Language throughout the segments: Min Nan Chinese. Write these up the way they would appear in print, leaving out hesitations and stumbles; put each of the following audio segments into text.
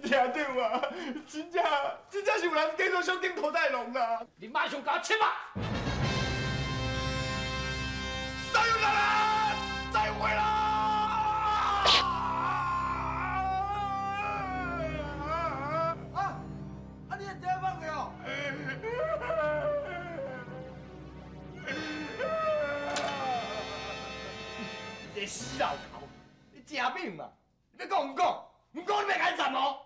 听到啊，真正真正是有人叫做小金涂太龙啦！你马上共我切吧！さよなら，再会啦！啊！啊！你会知影放过哦？你这死老头，你真猛嘛！你讲毋讲？毋讲你欲共斩哦！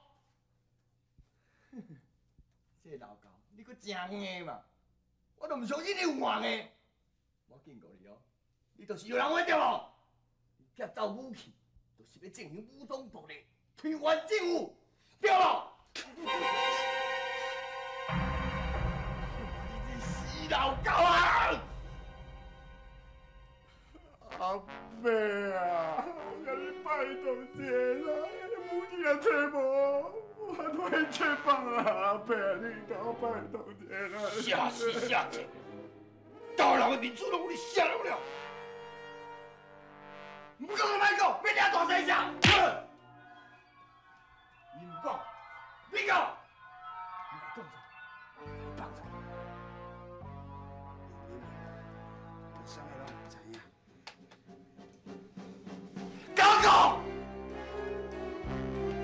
这老狗，你阁真硬嘛！我都毋相信你有换硬。我警告你哦，你就是有人话对无？你劫走武器，就是欲进行武装暴力，推翻政府，对无？你这死老狗啊！阿伯啊，我共你拜托一下啦，武器若揣无，我都会切腹啊！阿伯，你共我拜托一下啦。下死下贱，大人的面子拢予你写落了。毋讲就莫讲，欲掠大细声。你毋讲，你讲，你若讲出来，你放出来。啥物拢毋知影。讲讲。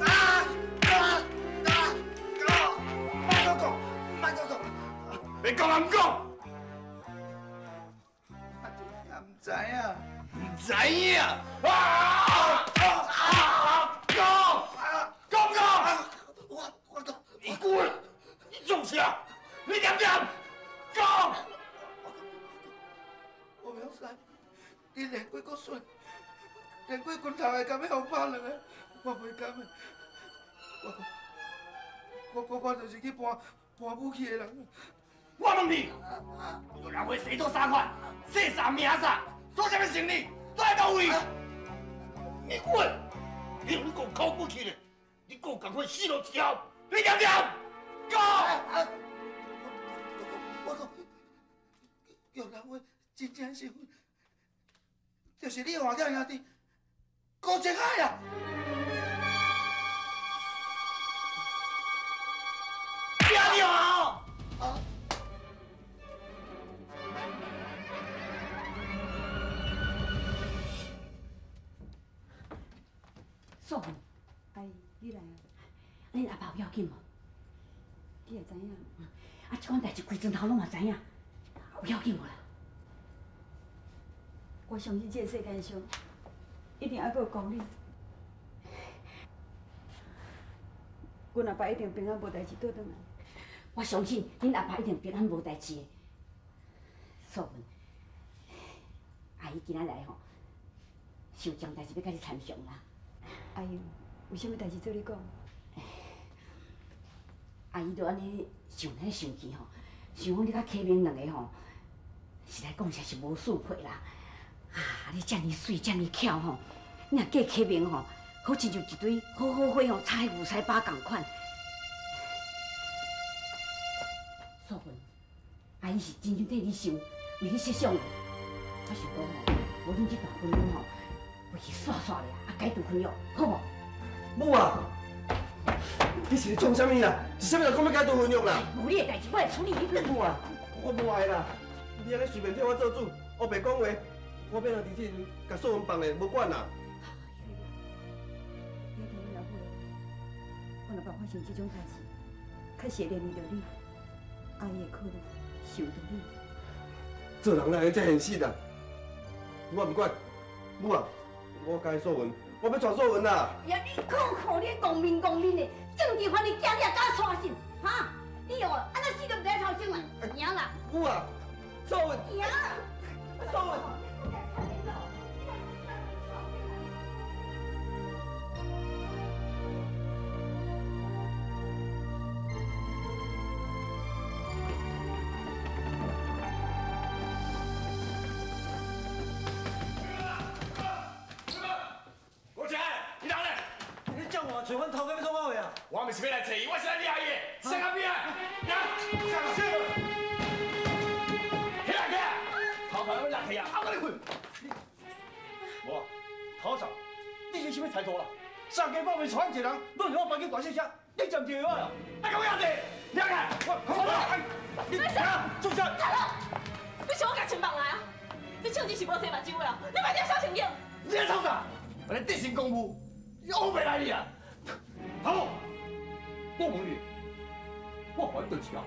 啊啊啊！讲，莫阁讲，莫阁讲。你讲啊毋讲？我真正毋知影。毋知影。啊啊啊！讲，讲讲。我讲。你滚！你做啥？你念念？讲。我袂晓使，你练过国术，练过拳头会甘欲予拍两个，我袂甘的。我就是去搬搬武器的人。我问你，有人会洗做啥款？姓啥名啥？做啥物生意？住佗位？你滚！你用你讲口骨气咧，你讲仝款死路一条，你念念？讲。我讲，玉兰花真正身份，就是你换了兄弟高正海啊！听到啊！啊！素芬，阿姨，你来啊！恁阿爸有要紧无？你也知影。啊，这款代志规阵头拢嘛知影，有要紧无啦？我相信这个世间上一定犹阁有公理。阮阿爸一定平安无代志倒转来。我相信恁阿爸一定平安无代志的。素芬，阿姨今仔来吼，是有桩代志欲佮你参详啦。阿姨，有啥物代志做你讲？阿姨就按呢想来想去吼，想讲你佮启明两个吼，实在讲起来是无输配啦。啊，你遮尔媠，遮尔巧吼，你若嫁启明吼，好亲像一堆好好花吼，插佇牛屎巴仝款。素芬，阿姨是真心替你想，为你设想的。我想讲吼，无恁这段婚姻吼，回去煞煞咧，啊解除婚约，好无？母啊，你是咧创啥物啦？是啥物人讲欲解除婚约啦？无你的代志，我会处理。你母啊，我无爱啦！你按呢随便替我做主，乌白讲话，我欲让弟弟共素芬放咧，无管啦。你听你老母的，我若爸发生这种代志，确实会连累著你，阿姨会考虑是有道理。做人哪会遮现实啊？我毋管，母啊，我佮素芬，我欲娶素芬啦！呀，你看看你戆面戆面的，政治犯的囝，你也敢娶信？哈？你哦，按怎死都毋知头先啦，赢啦！母啊，素芬，赢啦！素芬。找阮头家欲创啥货啊？我毋是欲来揣伊，我是来掠伊的。啥阿边啊？来，上手！起来起来！头壳欲落去啊！啊，我咧困。无啊，头嫂，你是啥物态度啦？三更半暝传一个人，拢是我房间大细声，你真对我哦？啊，讲啥子？你来，我，你啥？做啥？头路，你想我共穿帮来啊？这枪支是无洗目睭的哦，你莫这小神经。你咧创啥？我咧执行公务，你乌白来你啊！头路，我问你，我怀对是啊，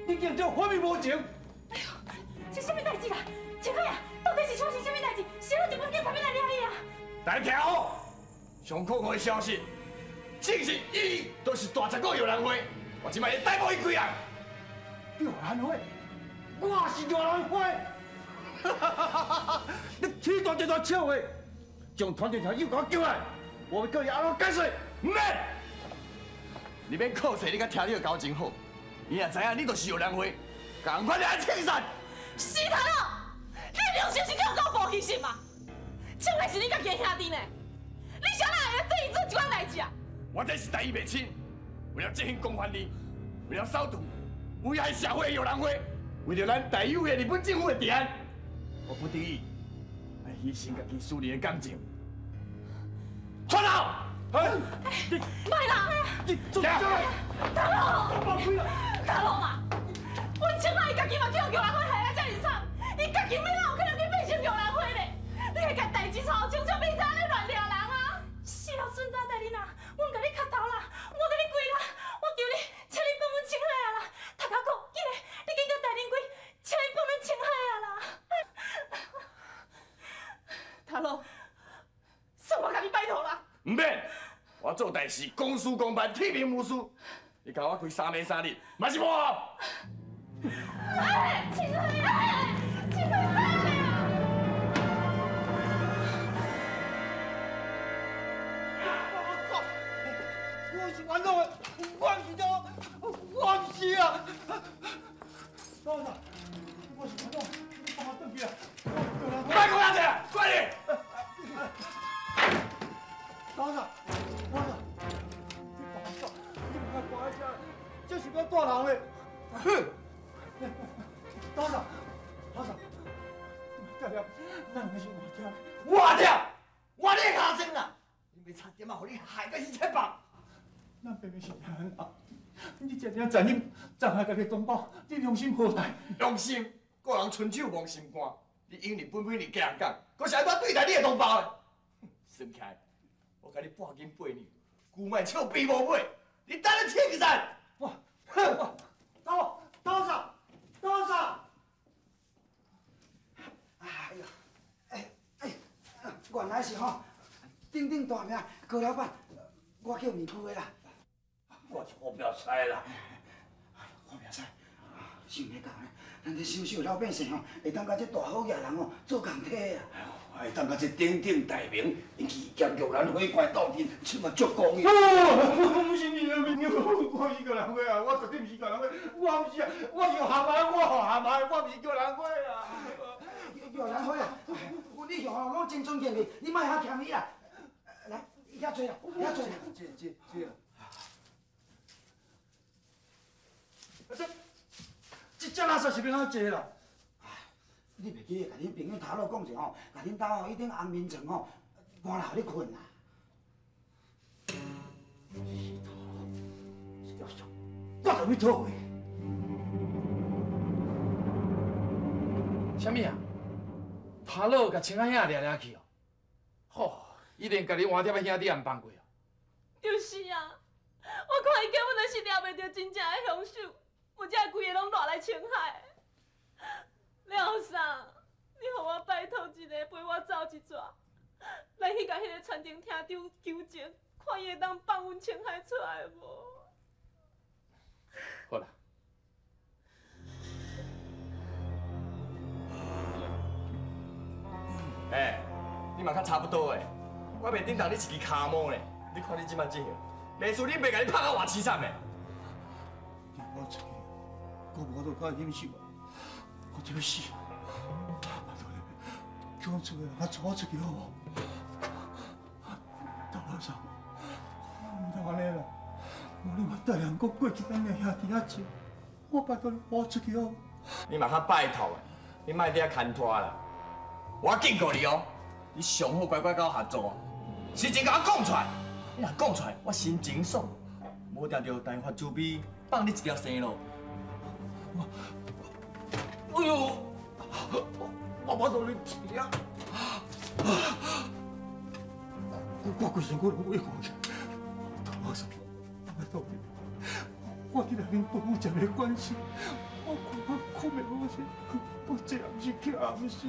你竟然这反面无情！哎呦，是啥物代志啦？清海啊，到底是发生啥物代志？谁日本警察欲来掠你啊？大家听好，上可靠的消息，证实伊就是大十个摇篮花，我这摆会逮捕伊几人。摇篮花？我是摇篮花！你起大这大笑话，将团长又共我叫来，我欲叫伊按怎解释？毋免，你免靠势，你佮听你的交情好，伊若知影你就是摇篮花，仝款来清算。死头路，你良心是够够无其实嘛？这个是你家己的兄弟呢，你啥人会对伊做这款代志啊？我这是待伊袂亲，为了振兴公权力，为了扫除危害社会的摇篮花，为了咱大有的日本政府的治安，我不得已来牺牲家己私人的感情。传头，哎，莫啦，你做啥？大佬，大佬嘛，阮清海伊家己嘛去予摇篮花害啊遮尔惨，伊家己欲哪有可能去变成摇篮花咧？你会共代志操清楚，变啥咧乱掠人啊？死老孙仔大人啊，阮共你磕头啦，我共你跪啦，我求你，请你放阮清海啊啦！头壳讲，紧的，你紧共大人跪，请你放阮清海啊啦！头路，算我共你拜托啦。毋免，我做代志公事公办，铁面无私。你共我开3暝3日，嘛是无效。哎，清海啊，清海死啦！我是冤枉的，我毋是这，我毋是啊！老实，我是冤枉，你放我转去啊！莫讲遐济，快点！老实，老实，你放我走，你莫关在这，这是欲带人的。哼！老实，老实，定定，咱两个是换听。换听，换你的尻川啦！你袂差点仔，予你害到是七百。咱明明是听啊！你这尔残忍，残害家己同胞，你良心何在？良心，个人伸手摸心肝。你用日本本日家人讲，阁是按怎对待你的同胞的？算起来，我共你半斤八两，牛莫笑比无尾，你等咧清算。哇！哼！多多少？多少？哎呦，哎哎，原来是吼，鼎鼎大名高老板，我叫面具的啦。我是好表师啦，好表师，想袂到呢，咱这小小老百姓吼，会当佮这大好野人吼做仝体啊！会当佮这鼎鼎大名，以及兼玉兰花怪斗阵，这嘛足光荣。哦，不是你，我是玉兰花啊！我绝对毋是玉兰花，我毋是啊，我是咸仔，我咸仔，我毋是玉兰花啊！玉兰花啊，你向吼拢真尊敬你，你莫遐谦虚啦。来，遐坐啦，遐坐啦。这这这。这这只垃圾是欲按怎坐啦？你袂记得，共恁朋友头路讲者吼，共恁兜吼彼顶红眠床吼，搬来予你困啦。是头路，这条俗，我就欲讨回。啥物啊？头路共清海兄掠掠去哦？吼，伊连共你换帖仔兄弟也毋放过哦。就是啊，我看伊根本就是掠袂著真正的凶手，有才会规个拢赖来清海。廖桑，你予我拜托一下，陪我走一逝，来去共彼个传承厅长求情，看伊会当放阮清海出来无？好啦。哎，你嘛较差不多的，我袂顶当你一支跤毛呢。你看你这摆这样，袂输你爸共你拍到偌凄惨的。我出去，我无法度较忍受啊！我就欲死，拜托你，叫我出去，我带我出去好无？大老师，毋通按呢啦，无你嘛带人阁过去咱的兄弟遐情，我拜托你，我出去好。你嘛较拜托的，你莫伫遐牵拖啦。我警告你哦，你上好乖乖佮我合作，实情共我讲出来。你若讲出来，我心情爽。无定着大发慈悲，放你一条生路。哎呦，我腹肚咧疼。我规身躯拢畏寒去。老师，拜托你，我伫内面无任何关系，我困袂好势，我这也毋是，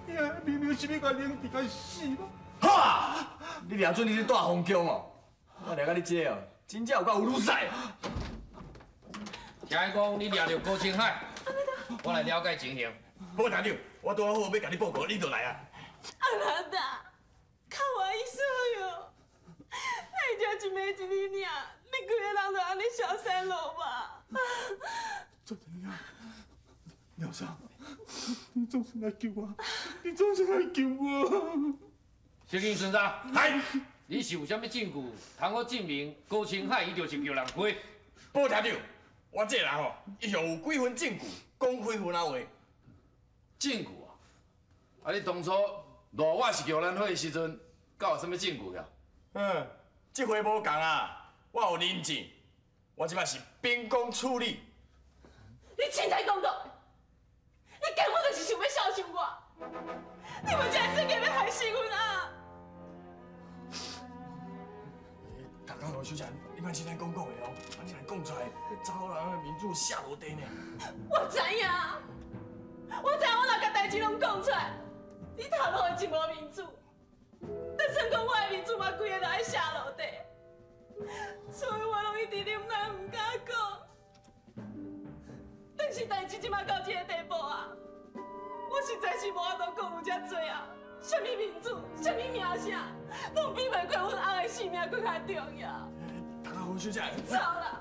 那也毋是，你明明是欲共凌迟共死咯。好啊！你掠准你咧大风宫哦，我掠到你这个哦，真正有够有女婿。听讲你掠著高清海，我来了解情形。报厅长，我拄好欲共你报告，你就来啊。阿兰达，较我意思哟，那才一暝一日尔，你规个人就按呢消散了吧？做怎样？鸟嫂，你总算来救我，你总算来救我。石敬孙子，嗨，你是有啥物证据，通好证明高清海伊就是叫人花？报厅长，我这人吼，一向有几分证据，讲几分仔话。证据啊？啊，你当初赖我是叫兰花的时阵，敢有啥物证据呀？嗯，这回无仝啊，我有认证，我这摆是秉公处理。你凊彩讲讲，你根本就是想欲消受我，你们这世界欲害死阮啊！大家罗小姐，你莫凊彩讲讲的哦，啊你若讲出来，查某人的面子下落地呢。我知影，我知影，我若共代志拢讲出来，你头路会真无面子。但算讲我的面子嘛，规个都爱下落地，所以我拢一直忍耐，毋敢讲。但是代志这马到这个地步啊，我实在是无法度讲有遮济啊，啥物面子，啥物名声，拢比袂过阮翁的性命阁较重要。大家好，小姐。走啦，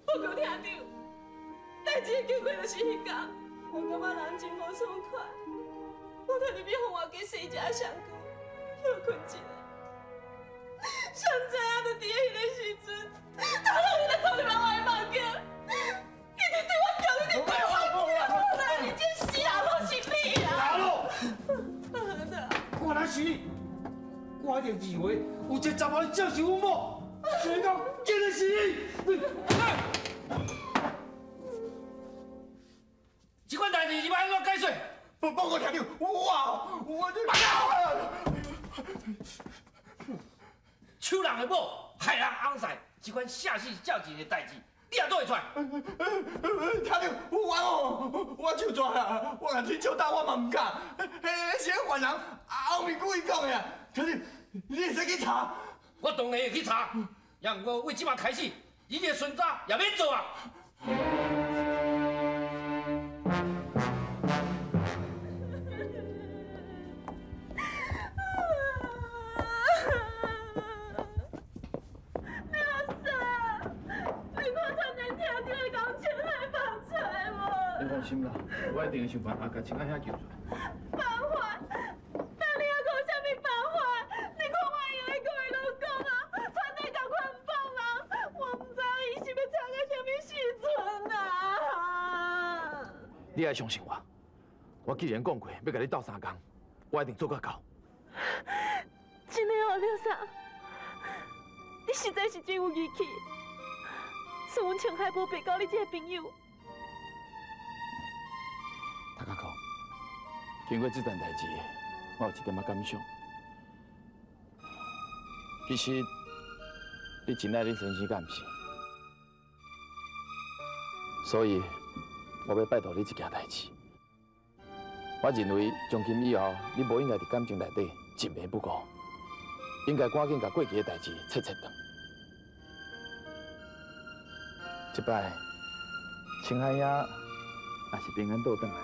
报告厅长，代志的经过就是彼工，我感觉人真无爽快，我特入去予我家洗一下身躯，歇睏一下。谁知影就伫彼个时阵，头路伊就冲入来我的房间，一直对我叫，一直对我叫，我知你这死人拢是你啊！大佬，原来是你，我一定认为有一个查某人正是阮某，想到真的是你。这款代志你欲按怎解释？报告厅长，我这。抢人的某，害人翁婿，这款下死照钱的代志，你也做会出来？厅长，我哦，我手抓啦，我共天手打，我嘛毋敢。彼是彼犯人后面故意讲的啊。厅长，你会使去查。我当然会去查，也毋过为这马开始，你这个孙子也免做啊。放心啦，我一定会想办法共青仔兄救出来。办法？那你犹阁有啥物办法？你看我会用的讲的拢讲啊，全体共款放人，我毋知伊是欲藏到啥物时阵啊！你爱相信我，我既然讲过欲共你斗相共，我一定做甲到。真的哦，刘三，你实在是真有义气，算阮青海无白交你这个朋友。大家讲，经过这件代志，我有一点仔感想。其实，你真爱你先生，敢毋是？所以，我欲拜托你一件代志。我认为从今以后，你无应该伫感情内底执迷不悟，应该赶紧共过去的代志切切断。这摆，青海兄也是平安倒转来。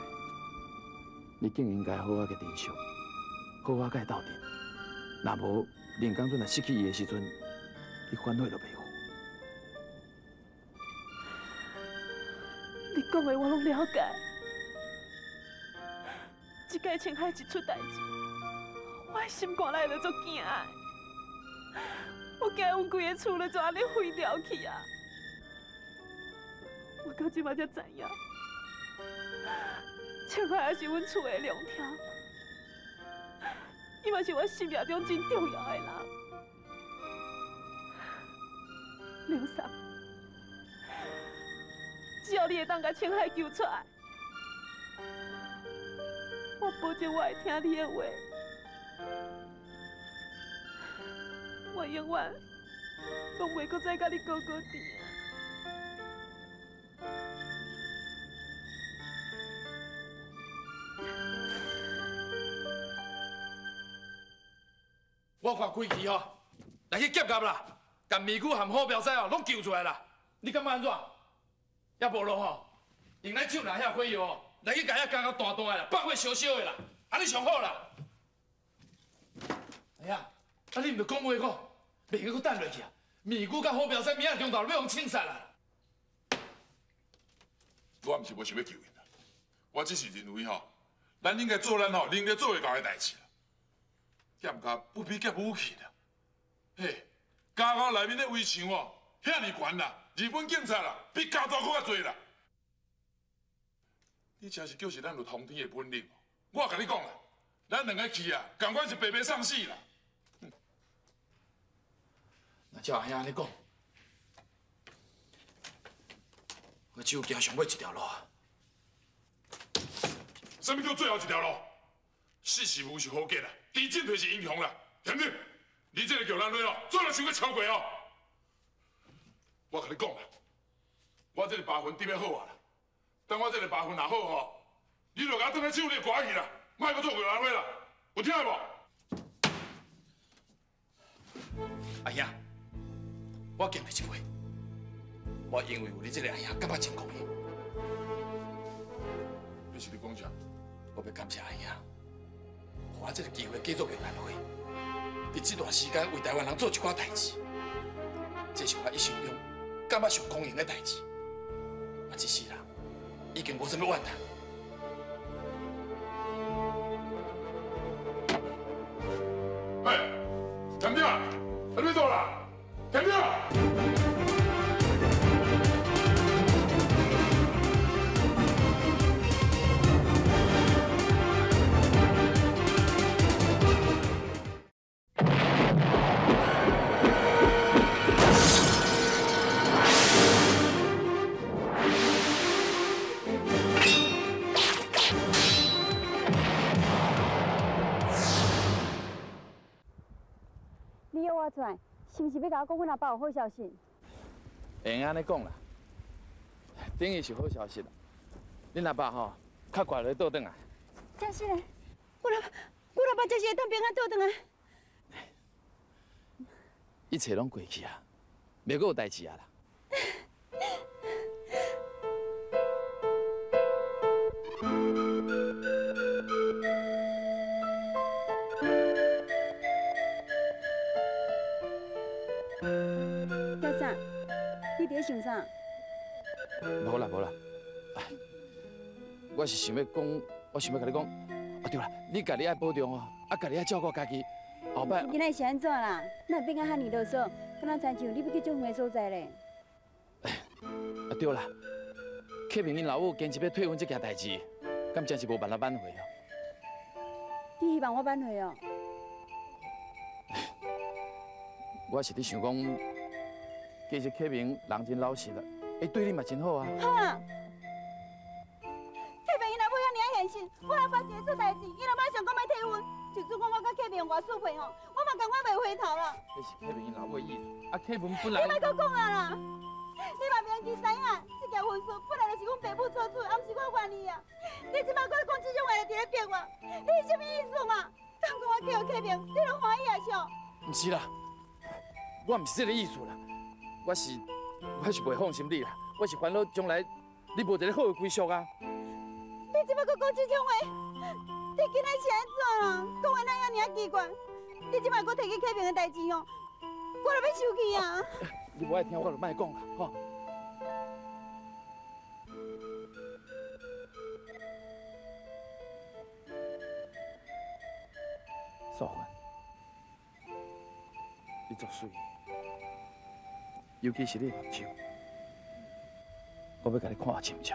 你更应该好好个珍惜，好好共伊斗阵。若无，林江准若失去伊的时阵，你反悔都袂赴。你讲的我拢了解。这届青海一出代志，我的心肝内就足惊的。我惊阮规个厝就就按呢毁掉去啊！我到这摆才知影。青海也是阮厝的龙头，伊嘛是我生命中真重要的人。刘嫂，只要你会当共青海救出来，我保证我会听你的话，我永远拢袂阁再佮你勾勾缠。我看开去吼，来去劫夹啦，共美久和好标师哦，拢救出来啦。你感觉按怎？也无咯吼，用咱手拿遐火药哦，来去共遐加到大大的啦，放火烧烧的啦，按呢上好啦。哎呀，啊你毋著讲话讲，袂用阁等落去啊！美久佮好标师明仔中昼欲予清杀啦。我毋是无想欲救𪜶啦，我只是认为吼，咱应该做咱吼能力做会到的代志啦。剑甲不比剑武器啦，嘿，家口内面的围墙哦，遐尔悬啦，日本警察啦，比加州阁较济啦。你真是叫是咱有通天的本领，我共你讲啦，咱两个去啊，仝款是白白送死啦。那照阿兄按呢讲，我只有行上尾一条路啊。啥物叫最后一条路？死是无是好结啦，知进退是英雄啦，对不对？你这个叫咱女哦，做了伤过超过哦。我共你讲啦，我这个八分得欲好啊啦，等我这个八分若好吼，你就共我转去手你的歌去啦，莫阁做玉兰花啦，有听无？阿兄，我敬你一杯，我因为有你这个阿兄，感觉真高兴。你是咧讲啥？我欲感谢阿兄。予我这个机会继续玉兰花，伫这段时间为台湾人做一寡代志，这是我一生中感觉上光荣的代志。啊，这世人已经无啥物怨叹。哎，店长，啊你倒啦？店长。出来，是毋是欲共我讲阮阿爸有好消息？会用按呢讲啦，等于是好消息啦。恁阿爸吼，较快就会倒转来。真是嘞，阮阿爸真是会当平安倒转来。一切拢过去啊，袂阁有代志啊啦。你伫咧想啥？无啦无啦，我是想欲讲，我想欲共你讲，啊对啦，你家己爱保重哦，啊家己爱照顾家己，后摆。今仔是按怎啦？哪会变甲遐尔啰嗦？敢若亲像你欲去足远的所在咧？啊对啦，克明𪜶老母坚持欲退婚这件代志，敢真是无办法挽回哦？你希望我挽回哦？我是伫想讲。其实克明人真老实啦，伊对你嘛真好啊。好啊，克明伊若无遐尔仔现实，我阿爸一个出代志，伊若马上讲欲退婚，就算讲我佮克明有外输配吼，我嘛甘愿袂回头啦。这是克明𪜶老母的意思，啊，克明本来。你莫阁讲啊啦！你嘛明知知影，这件婚事本来就是阮爸母做主，也毋是我愿意啊。你这摆阁讲这种话伫咧逼我，你是啥物意思嘛？当讲我嫁予克明，你就欢喜啊是？毋是啦，我毋是这个意思啦。我是袂放心你啦，我是烦恼将来你无一个好的归宿啊。你这摆阁讲这种话，你今仔是按怎啦？讲话哪遐尔仔奇怪？你这摆阁提起克明的代志哦，我就欲生气啊！你无爱听，我就莫讲啦，吼。素芬，你足媠。尤其是你的目睭，我欲共你看清楚，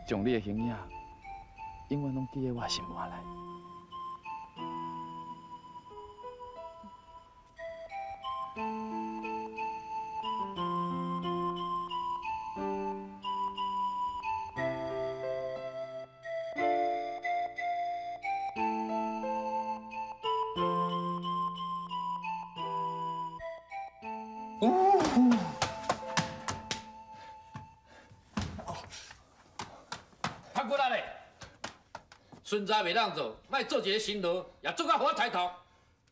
将你的形影永远拢记在我心肝内。较骨力嘞，孙仔袂当做，莫做一个新罗，也做到予我抬头。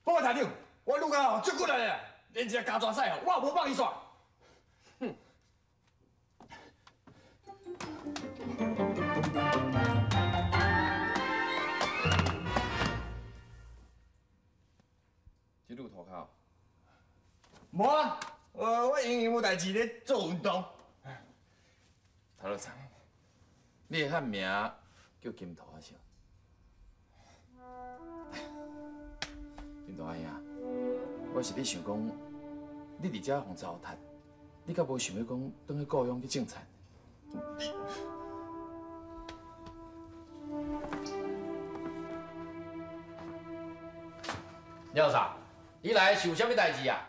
报告台长，我愈较吼足骨力的，连一个加抓赛吼，我也无放伊煞。哼！这路涂跤？无啊，我闲闲无代志咧做运动。头路长，你的汉名叫金头啊是？金头阿兄，我是咧想讲，你伫遮予糟蹋，你敢无想欲讲转去故乡去种田？廖嫂，你来是有啥物代志啊？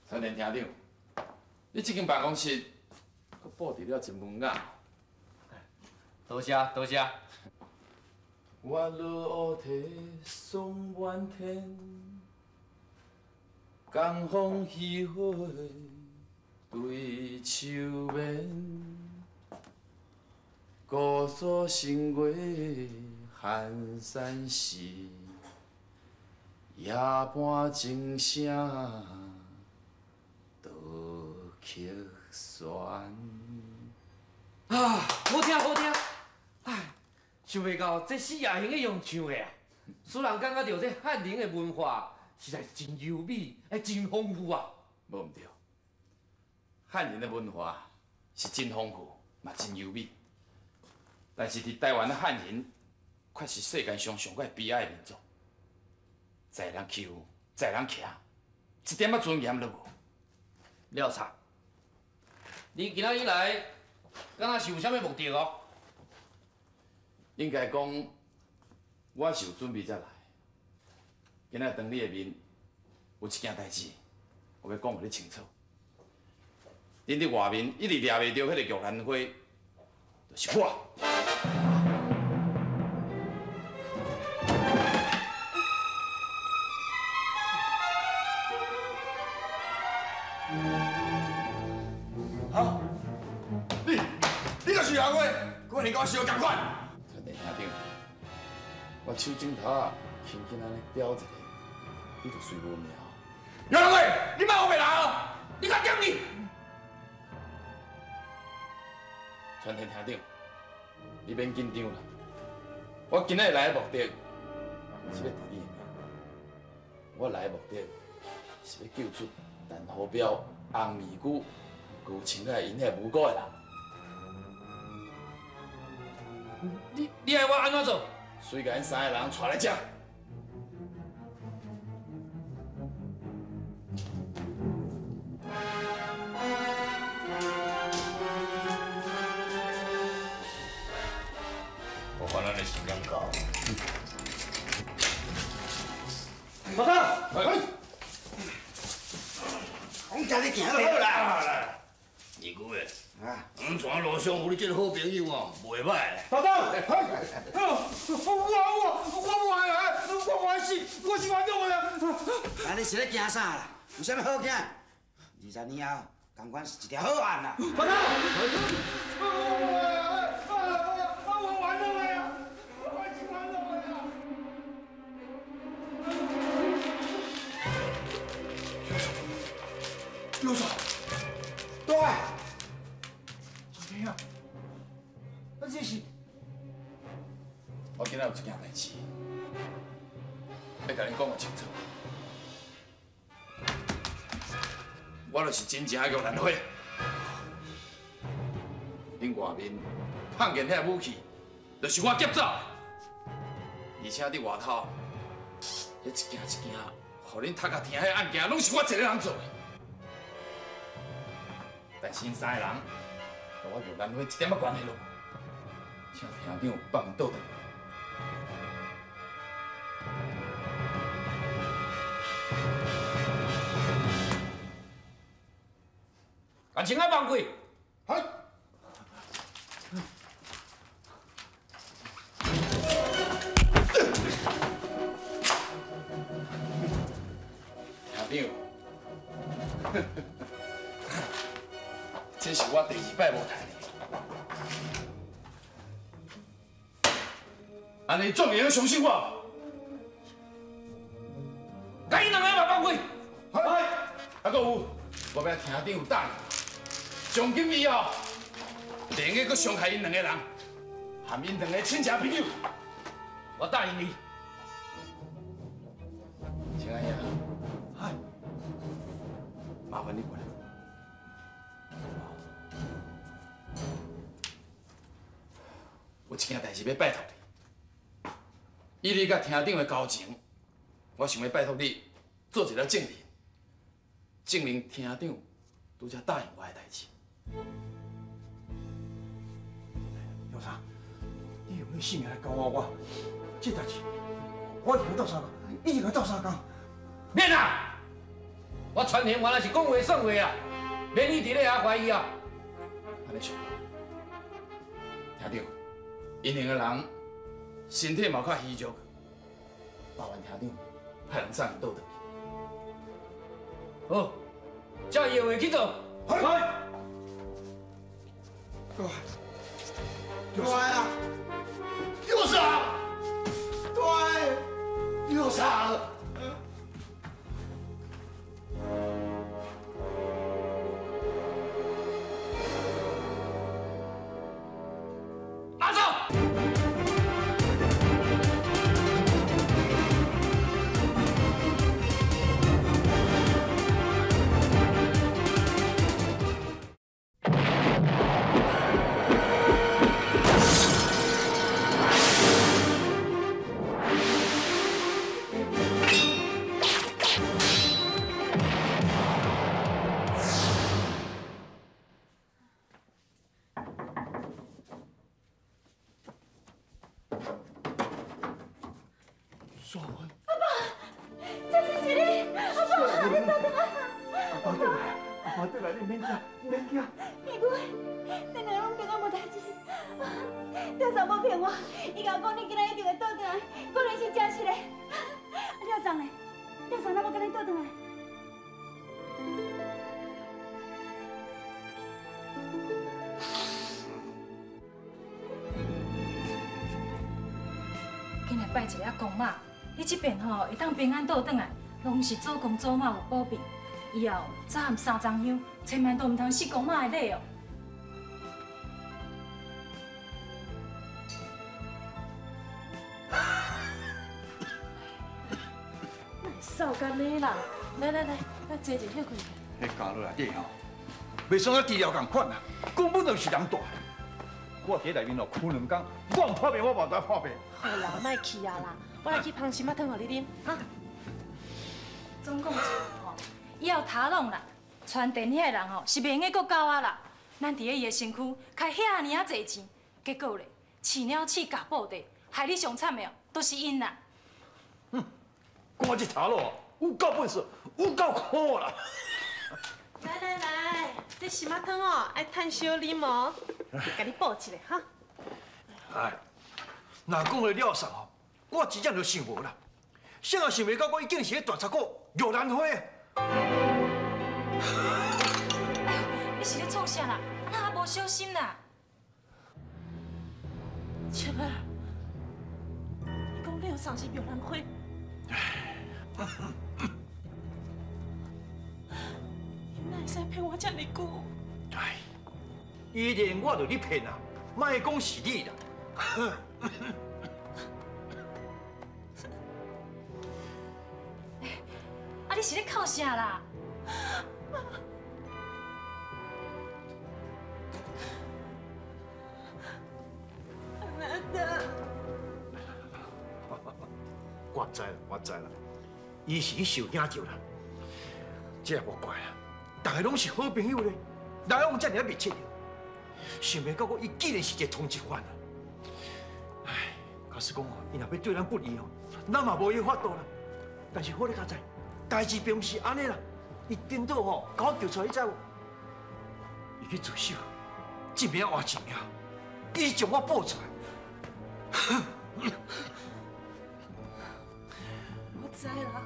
陈连厅长，你这间办公室阁布置了真文雅。多谢多谢。月落乌啼霜满天，江风起火对秋眠。姑苏城外寒山寺，夜半钟声到客船。啊，好听好听！哎，想袂到这四也用得用唱的啊！使人感觉著这汉人的文化实在真优美，哎，真丰富啊！无毋对，汉人的文化是真丰富，嘛真优美。但是伫台湾的汉人，却是世间上上盖悲哀的民族，在人欺负，在人徛，一点仔尊严都无。廖查，你今仔日来，敢若是有啥物目的哦？应该讲，我是有准备才来。今仔当你的面，有一件代志，我欲讲予你清楚。恁伫外面一直掠袂著彼个玉兰花，就是我。好，你就是玉兰花，果然跟我相仝款。陈兄长，我手指头仔轻轻按呢飙一下，你就随无名。玉兰花，你莫胡白来哦！你较讲你。传天厅长，你免紧张啦。我今仔日来的目的是欲提你的名，我来的目的是欲救出陈虎彪、洪美姑、高清海𪜶遐无辜的人。你爱我按怎做？随共𪜶三个人带来遮。我看咱的时间到。老大，讲遮你行就好啦。二姑的，啊，黄泉路上有你这个好朋友哦，袂歹。老大，我无爱来，我无爱死，我是冤枉的。啊，你是咧惊啥啦？有啥物好惊？20年后，仝款是一条好汉啦。老大，我冤枉的啊！我是冤枉的啊！老嫂，对。昨天啊，那这是……我今仔有一件代志，欲共恁讲个清楚。我就是真正的玉兰花。恁外面碰见彼个武器，就是我劫走的。而且伫外头，彼一件一件，予恁头壳疼彼案件，拢是我一个人做的。但是𪜶三个人，佮我玉兰花一点仔关系拢无。请厅长放𪜶倒转。把钱爱放开。嗨。厅长，这是我第二摆无杀你。按呢总会用相信我。共𪜶两个嘛放开。系。啊，阁有，我欲厅长有答应，从今以后，袂用阁伤害𪜶两个人，和𪜶两个亲情朋友。我答应你。亲爱的，嗨，麻烦你过来。有一件代志欲拜托你，以你佮厅长的交情，我想欲拜托你做一个证人，证明厅长拄才答应我的代志。姚生，你用你性命来交换我，这代志我一定斗相共，一定会斗相共。免啦！我传言原来是讲话算话啊，免你伫咧遐怀疑啊。按呢上好，厅长，𪜶两个人身体嘛较虚弱，麻烦厅长派人送𪜶倒转去。好，照伊的话去做。系。对啊，有啥？对，有啥？阿走。素云，阿爸，这是你，阿爸，你倒转来！阿爸转来，阿爸转来，你免惊，免惊。美君，恁两个拢平安无代志。廖嫂无骗我，伊共我讲你今仔一定会倒转来，果然是真实的。廖嫂呢？廖嫂哪无共你倒转来？紧来拜一下公妈。你这边吼会当平安倒转来，拢是祖公祖妈有保庇。以后早含三张香，千万都毋通失公妈的礼哦。哪会扫干呢啦？来来来，咱坐一下休困。彼家落内底吼，袂爽佮治疗仝款啦，根本就是人带。我伫内面哦，跍两工，我毋破病，我嘛知破病。好啦，莫气啊啦，我来去捧心仔汤予你啉，哈。总共一句吼，以后塔拢啦，传电遐人吼是袂用阁狗仔啦。咱伫咧伊的身躯开遐尔啊济钱，结果咧，饲鸟饲夹布袋，害你上惨的哦，都是𪜶啦。哼，讲我这塔鲁有够本事，有够苦啦。来来来，这心仔汤哦，爱趁烧啉哦，共你补一个哈。哎，若讲到了送吼，我真正就想无啦。谁也想袂到，我已经是咧大贼股玉兰花。哎呦，你是咧创啥啦？哪还无小心啦？青儿，你讲廖桑是玉兰花？你哪会使骗我这么久？哎，伊连我就你骗啊，莫讲是你啦。啊！你是咧哭啥啦？阿达，我知啦，我知啦，伊是去受惊着啦，这也无怪啦。大家拢是好朋友咧，哪有这尔密切？想袂到，伊竟然是一个通缉犯啊！唉，假使讲哦，伊若欲对咱不利哦，咱嘛无伊法度啦。但是好你较知，代志并毋是按呢啦。伊颠倒吼，共我叫出来，你知无？伊去自首，一命换一命，伊将我报出来。我知啦，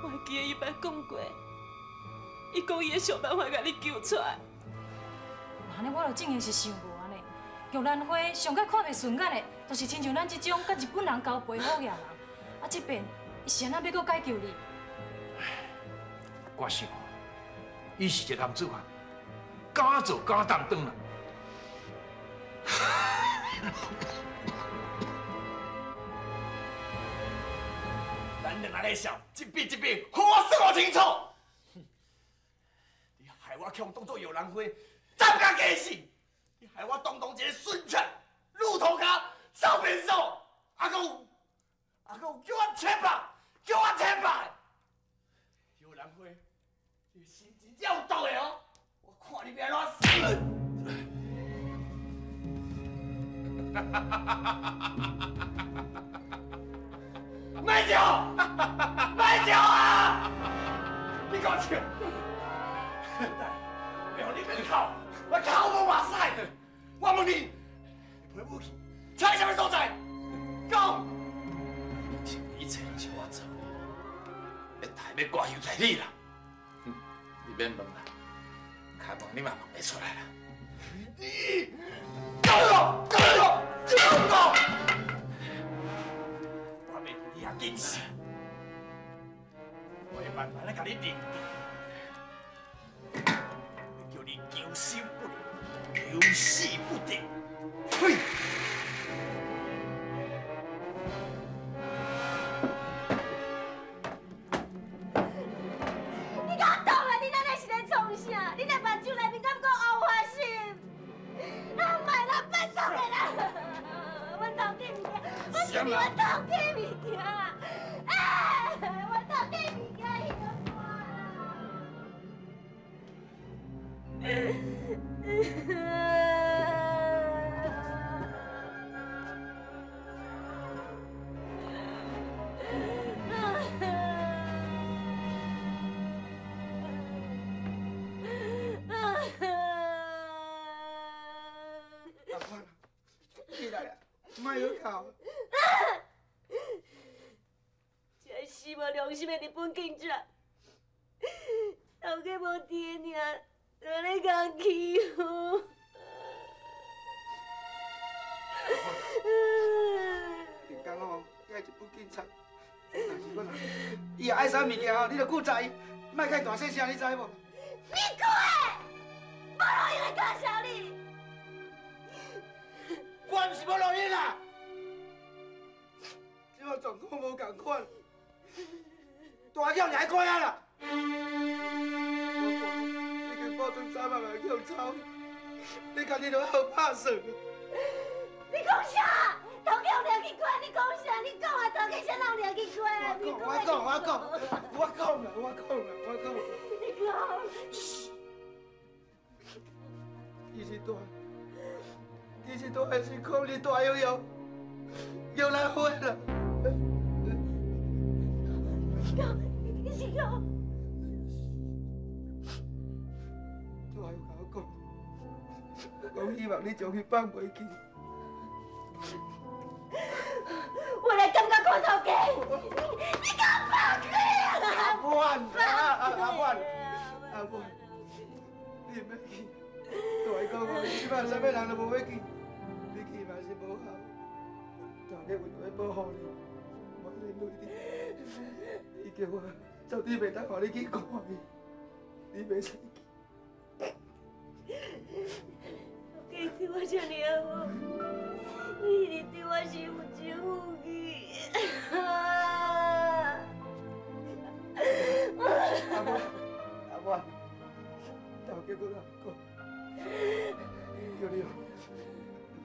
我会记得伊捌讲过，伊讲伊会想办法共你救出来。按呢，我就正经是想无按呢。玉兰花上较看袂顺眼的，就是亲像咱这种佮日本人交陪好额人。啊，这遍伊是按怎欲阁解救你？我想，伊是一个男子汉，敢做敢担当啦。咱两人的笑，一笔一笔，予我算予清楚。你害我去予当作玉兰花，斩甲假死！你害我当当一个孙贼，鹿头跤，臭面鼠，阿阁有，阿阁有叫我千百，叫我千百。玉兰花，你的心真正有毒的哦！我看你欲按怎死！莫笑，莫笑啊！你给我笑！袂予你免哭，我哭无目屎。我问你，你陪武器藏在啥物所在？讲。一切拢是我做的，一台欲挂油在你啦。你免问啦，开问你嘛问袂出来啦。你，够了，够了，够了！我袂予你遐紧死，我会慢慢来共你认定，叫你求生不能，求死不得。嘿！你敢讲啊？你咱是咧创啥？你咧目睭内面敢阁乌花心？啊，莫啦，拜托的啦！阮头家物件，我是阮头家物件，哎，阮头家物件伊都看啦。莫阁哭。这死无良心的日本警察，头家无伫的尔，就咧共欺负。顶工吼，遐日本警察，若是我，伊若爱啥物件吼，你著顾在伊，莫共伊大细声，你知无？你讲的，无路用会感谢你。我毋是无路用啦，这马状况无仝款，大叫你爱看啊啦！我看已经报准早晚嘛去予抄，你家己都好拍算。你讲啥？头家有掠去关，你讲啥？你讲啊，头家啥人掠去关？我讲，我讲，我讲啦，我讲啦，我讲。你讲。其实大。其实都还是讲你大悠悠，又来回了。你是讲，大有共我讲，讲希望你将伊放袂记。我来感觉看头家，你敢放开啊？阿婉，阿婉，阿婉，你毋免去。大讲哦，这摆啥物人都无欲去，你去嘛是无效。大家为着欲保护你，我连累你。伊叫我绝对袂当予你去看伊，你袂使去。你对我这尔好，你一直对我是有情有义。阿母，阿母，头家阁来讲。叫你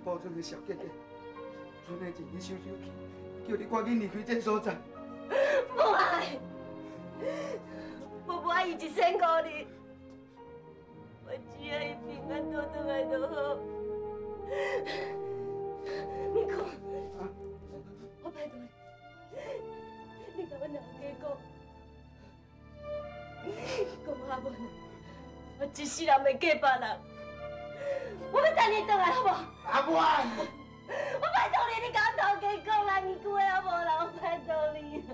保存个小姐姐，存的钱去收收去，叫你赶紧离开这所在。无爱，我无爱伊一仙五日，我只爱伊平安倒转来就好。你讲，我拜托你，你共阮老家讲，讲阿文，我一世人袂嫁别人。我欲等你转来，好无？阿母，我拜托你，你共阮头家讲啦，一句话也无啦，我拜托你啦。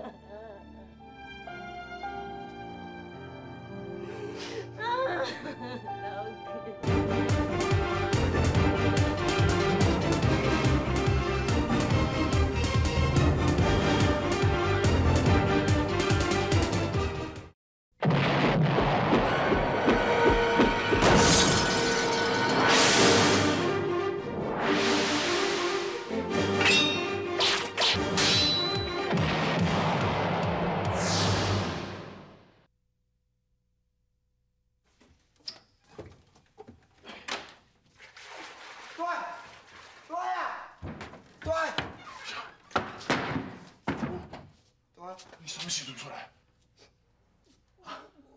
你什么时阵出来？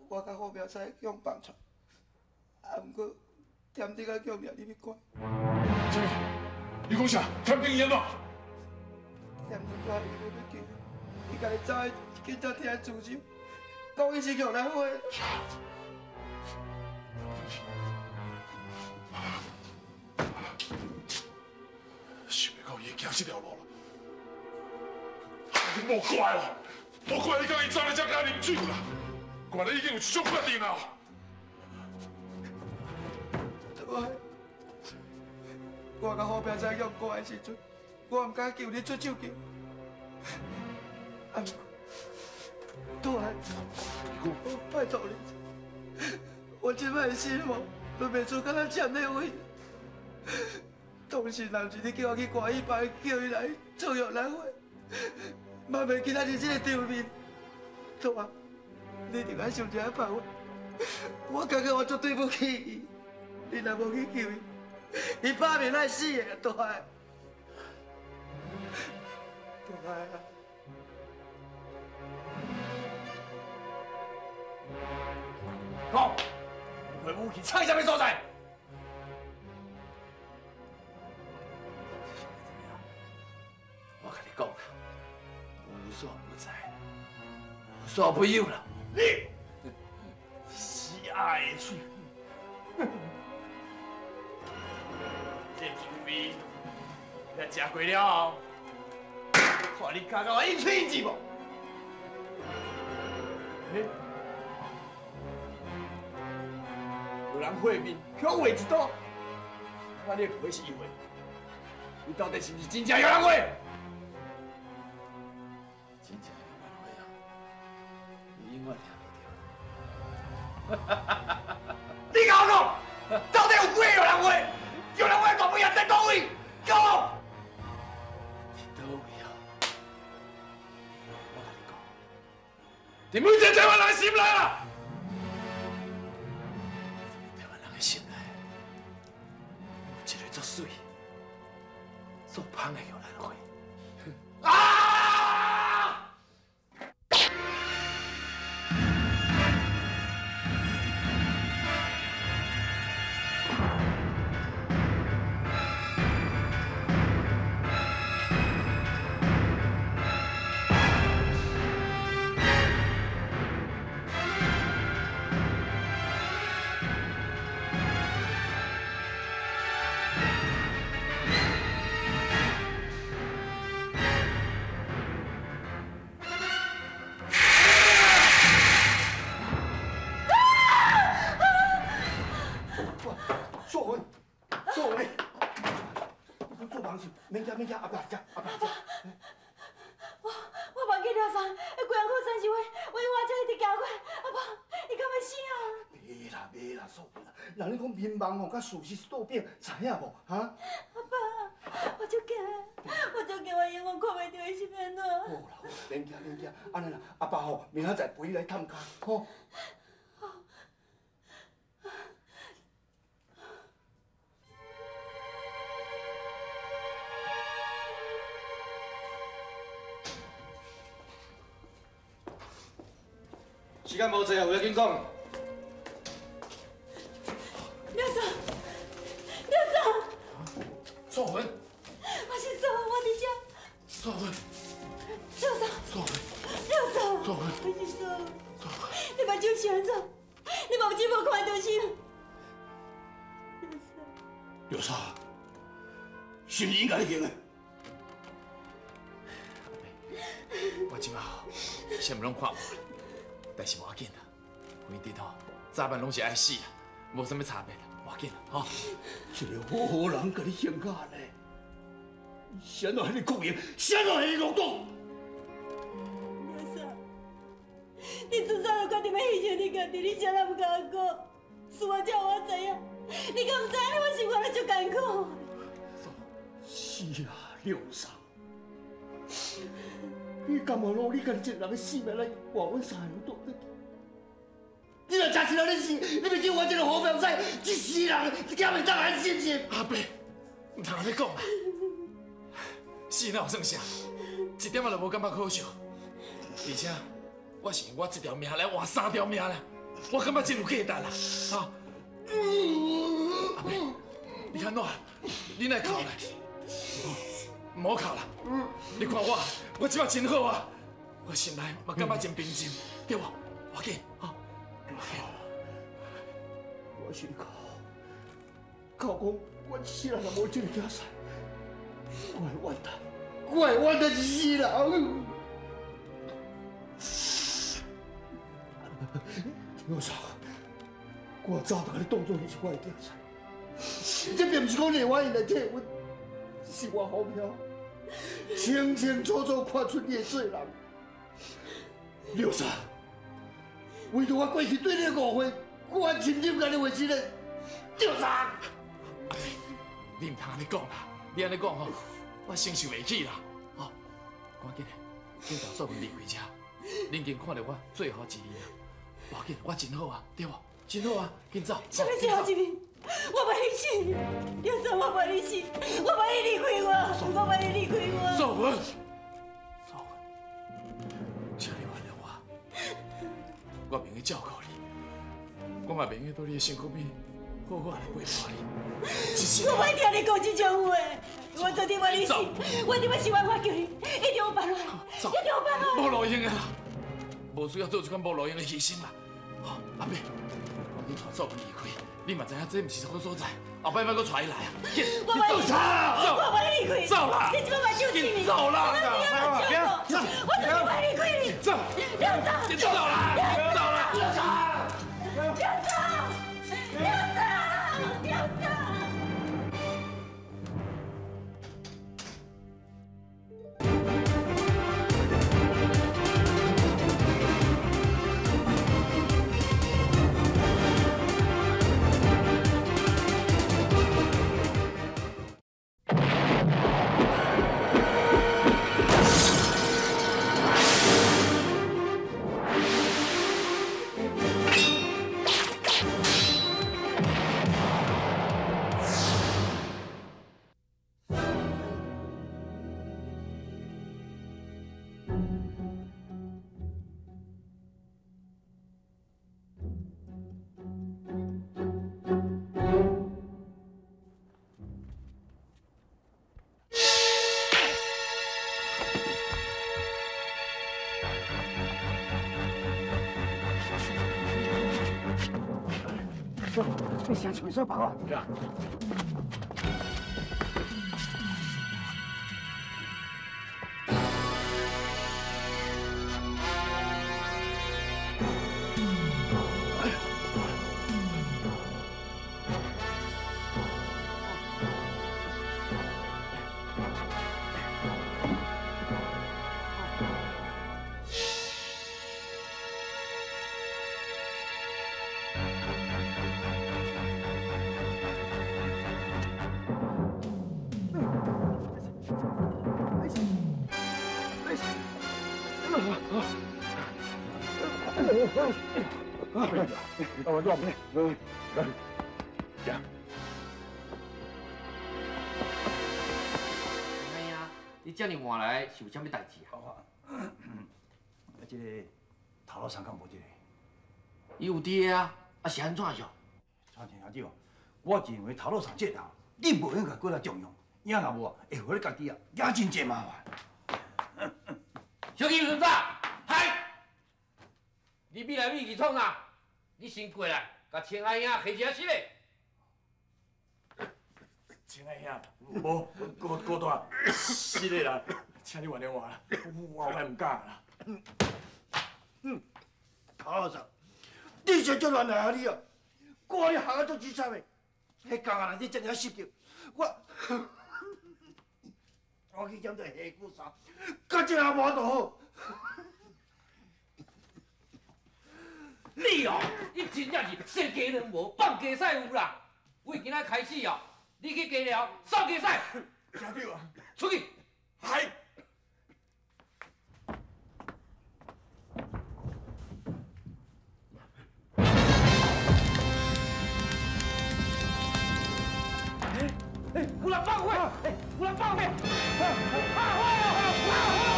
我佮好苗仔去予放出，啊，毋过添丁仔叫掠入去关。啥物？你讲啥？添丁伊按怎？添丁仔伊欲救，伊家己走去警察厅自首，讲伊是玉兰花。想袂到伊会行这条路啦！莫怪哦，莫怪你讲伊走来遮敢啉酒啦，原来已经有这种决定啊！对，我佮好平仔用过的时阵，我毋敢求你出手救。啊，对，我拜托你，我这摆的心哦，都袂出敢若签咧位。当时若毋是你叫我去歌戏班，叫伊来做玉兰花，嘛袂今仔日这个场面。大，你一定爱想一下办法。我感觉我足对不起伊，你若无去救伊，伊摆明爱死的，大。大啊！讲，你武器藏啥物所在？我跟你讲啦，无所不在，无所不有啦。你死鸭的喙，这猪味，你食过了后，看你敢甲我一喙一无？有人会面，去画一刀，我你不会是伊画？你到底是不是真正有人画？真正有人画啊！你永远听袂著。你共我讲，到底有几个有人画？有人画大尾仔在佗位？讲！伫佗位啊？我共你讲，伫每一个台湾人的心内啊！心内有一个足媠、足芳的玉兰花。啊！免惊，阿爸遮，阿爸遮。我梦见廖三，规人靠三十岁，为我才一直行过。阿爸，伊敢欲死啊？袂啦袂啦，素云啦，人咧讲眠梦吼，佮事实倒变，知影无？哈？阿爸，我足惊，我足惊，我永远看袂著伊是欲按怎。好啦好啦，免惊免惊，按呢啦，阿爸吼，明仔载陪你来探跤，吼。时间无济啊，有要紧讲。廖总，廖总，素云，我是素云，我伫遮。素云，廖总，素云，廖总，素云，我是素云。你目睭是按怎？你目睭无看著是？廖嫂，是毋是𪜶共你行的？我这马吼，啥物拢看无。但是无要紧啦，反正吼，早晚拢是爱死啦，无啥物差别啦，无要紧啦，吼。一个好好人共你行到按呢，是按怎彼个酷刑，是按怎彼个恶毒？廖嫂，你自早就决定欲牺牲你家己，你啥都毋共我讲，事我才予我知影，你敢毋知影？我生活得足艰苦。是啊，廖嫂。你甘愿拿你家己一个人的性命来换阮三个人倒转去？你若真是安呢死，你欲叫我这个好苗仔一世人敢会当安心是？阿伯，毋通按呢讲啦，死哪有算啥？一点仔都无感觉可惜。而且我是用我這條命來換三條命啦，我感覺真有價值啦，哈！阿伯，你按怎？你哪會哭咧？唔好哭啦！你看我，我這擺真好啊，我心內嘛感覺真平靜，對無？我緊，哈！我是哭，哭講我一世人也無這个囝婿，我會怨嘆，我會怨嘆一世人。老嫂，我早就共你當作你是我的囝婿，這並毋是講你會願意來替阮，是我好命，清清楚楚看出你的做人。刘嫂，為著我過去對你的誤會，我深深共你話實咧。劉嫂，阿伯，你毋通按呢講啦，你按呢講吼，我承受袂起啦。吼，趕緊的，緊帶素文離開遮，恁已經看著我最後一面啊。無要緊，我真好啊，對無？真好啊，緊走。啥物最後一面？我袂你死，劉嫂，我袂你死，我袂你離開我，我袂你離開我。素文，素文，請你原諒我，我袂用照顧你，我嘛袂用佇你的身軀邊好好來陪伴你。我袂聽你講這種話，我注定欲你死，我一定欲想辦法救你，一定有辦法，一定有辦法。無路用的啦。無需要做這款無路用的犧牲啦。好，阿伯，我去帶素文離開，你嘛知影這毋是好所在，後擺莫閣帶伊來啊！我袂走，我袂離開，走啦！你這擺嘛救生命，走啦！走，我就是袂離開你，走，走，走啦！走啦！走，走，走，走。你先穿说白我。我转来，来，行。哎呀，你遮尔晚来是有啥物代志啊？啊，这个头路上敢无伫咧？伊有伫个啊，啊是按怎样？传听兄弟哦，我认为头路上这人，你无应该过来重用，影若无啊，会予你家己啊，惹真济麻烦。小金孙子，嗨！你比来比去创啥？你先过来，共青海兄提一下失礼。青海兄，无高高大，失礼啦，请你原谅我啦，我后摆毋敢啦。头老师，你这足乱来啊你啊！我你行啊足凄惨的，彼工啊，你遮尔湿着，我去捡这下骨衫，甲这阿无就好。你哦，你真正是生鸡卵无，放鸡屎有啦！为今仔开始哦，你去鸡寮扫鸡屎。真对啊！出去。系。哎，有人放火！哎，有人放火！放火！放火！